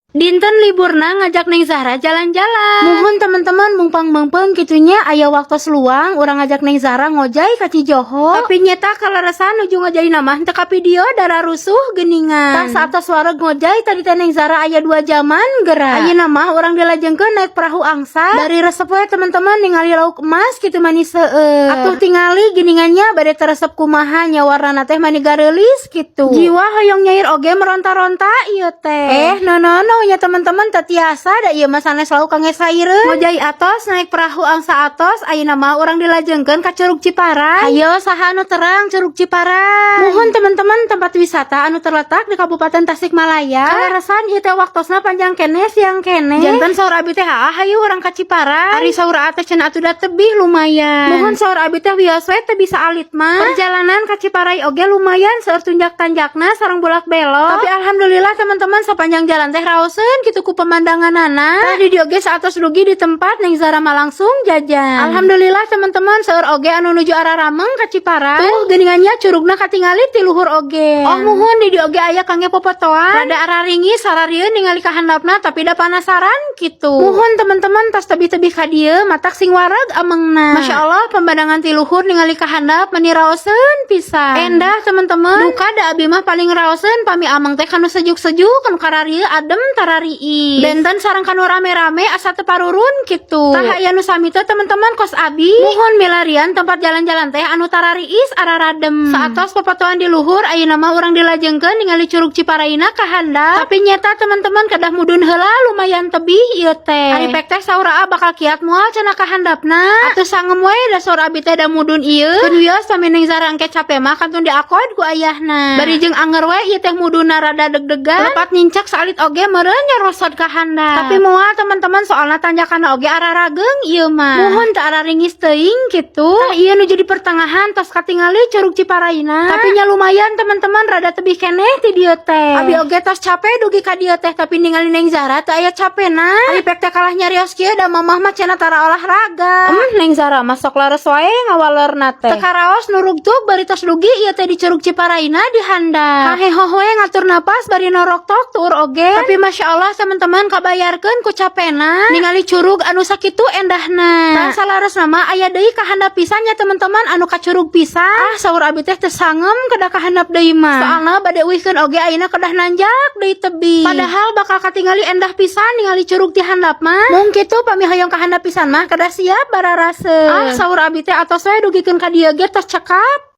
Dinten liburna ngajak Neng Zahra jalan-jalan. Muhun, teman-teman, mung pangmeungpeung kitu nya, aya waktu luang urang ngajak Neng Zahra ngojay ka Cijoho. Tapi nyeta kaleresan nuju ngojayna mah teu video, darah rusuh geningan. Tah, saatos wareg ngojay tadi teh Neng Zahra aya 2 jaman geura. Ayeuna mah urang dilajengkeun naik perahu angsa. Dari resep we, teman-teman, ningali lauk emas kitu manis seueur. Atuh tingali geningan nya, bade teu resep kumaha nya, warnana teh mani gareulis kitu. Jiwa hoyong nyair oge meronta-ronta ieu teh. Eh, no no no nya, teman-teman, teu tiasa da ieu mah sanes lauk kangge saireun. Ngojay atos, naik perahu angsa atos, ayeuna mah urang dilajengkeun ka Curug Ciparai. Ayo, saha anu terang Curug Ciparai? Muhun, teman-teman, tempat wisata anu terletak di Kabupaten Tasikmalaya. Kaleresan ieu teh waktosna panjang keneh, siang keneh. Janten saur abi teh, "Ah, hayu urang ka Ciparai." Ari saur teh cenah atuh da tebih lumayan. Muhun, saur abi teh wios we teu bisa alit mah. Perjalanan ka Ciparai oge lumayan seueur tunjak tanjakna sareng bolak belok. Tapi alhamdulillah, teman-teman, sepanjang jalan teh raoseun kitu ku pemandanganana. Tah, di dieu oge saatos dugi di tempat, Neng Zara mah langsung jajan. Alhamdulillah, teman-teman, seueur oge anu nuju ararameng ka Ciparai. Tuh geuningan nya, curugna katingali ti luhur oge. Oh muhun, di dieu oge aya kangge popotoan. Rada araringis sararieun ningali ka handapna, tapi da panasaran kitu. Muhun, teman-teman, tos tebih-tebih ka dieu matak sing wareg amengna. Masya Allah, pemandangan ti luhur ningali ka handap meni raoseun pisan. Endah, teman-teman. Duka da abi mah paling raoseun pami ameng teh kanu sejuk-sejuk, kanu kararieu adem tarariis. Benten sareng kanu rame-rame, asa teu parurun kitu. Tah, aya nu sami teh, teman-teman, kos abi? Muhun, milarian tempat jalan-jalan teh anu tarariis araradem. Saatos popotoan di luhur, ayeuna mah urang dilajengkeun ningali Curug Ciparaina ka handap. Tapi nyeta, teman-teman, kedah mudun heula, lumayan tebih ieu teh. Ari pek teh saur aa bakal kiat moal cenah ka handapna. Atuh sangem we da saur abi teh da mudun ieu. Keun wios pami Neng Zara engke cape mah kantun diakod ku ayahna. Bari jeung anger we ieu teh mudunna rada deg-degan. Lepat nincak saalit oge meureun nyarosod ka handap. Tapi moal, teman-teman, soalna tanjakanna oge ararageung ieu mah. Muhun, teu araringis teuing kitu. Tah, ieu nuju di pertengahan tos katingali Curug Ciparaina. Tapi nya lumayan, teman-teman, rada tebih keneh ti dieu teh. Abi oge tos capek dugi ka dieu teh, tapi ningali Neng Zara teu aya capena. Ari pek teh kalah nyarios kieu, da mamah mah cenah tara olahraga. Neng Zara mah sok leres wae ngawalerna teh. Teu karaos nurugtug bari tos dugi ieu teh di Curug Ciparaina di handap. Kahehoh we ngatur napas bari noroktok tuur oge. Tapi masya Allah, teman-teman, kabayarkeun ku capena ningali curug anu sakitu endahna. Tah, salaresna mah aya deui ka handap pisan ya, teman-teman, anu ka curug pisan. Ah, saur abi teh teu sangem kedah ka handap deui mah. Soalna bade uihkeun oge ayeuna kedah nanjak deui tebih. Padahal bakal katingali endah pisan ningali curug ti handap mah. Mung kitu, pami hoyong ka handap pisan mah kedah siap bararase. Ah, saur abi teh atos we dugikeun ka dieu ge tos cekap.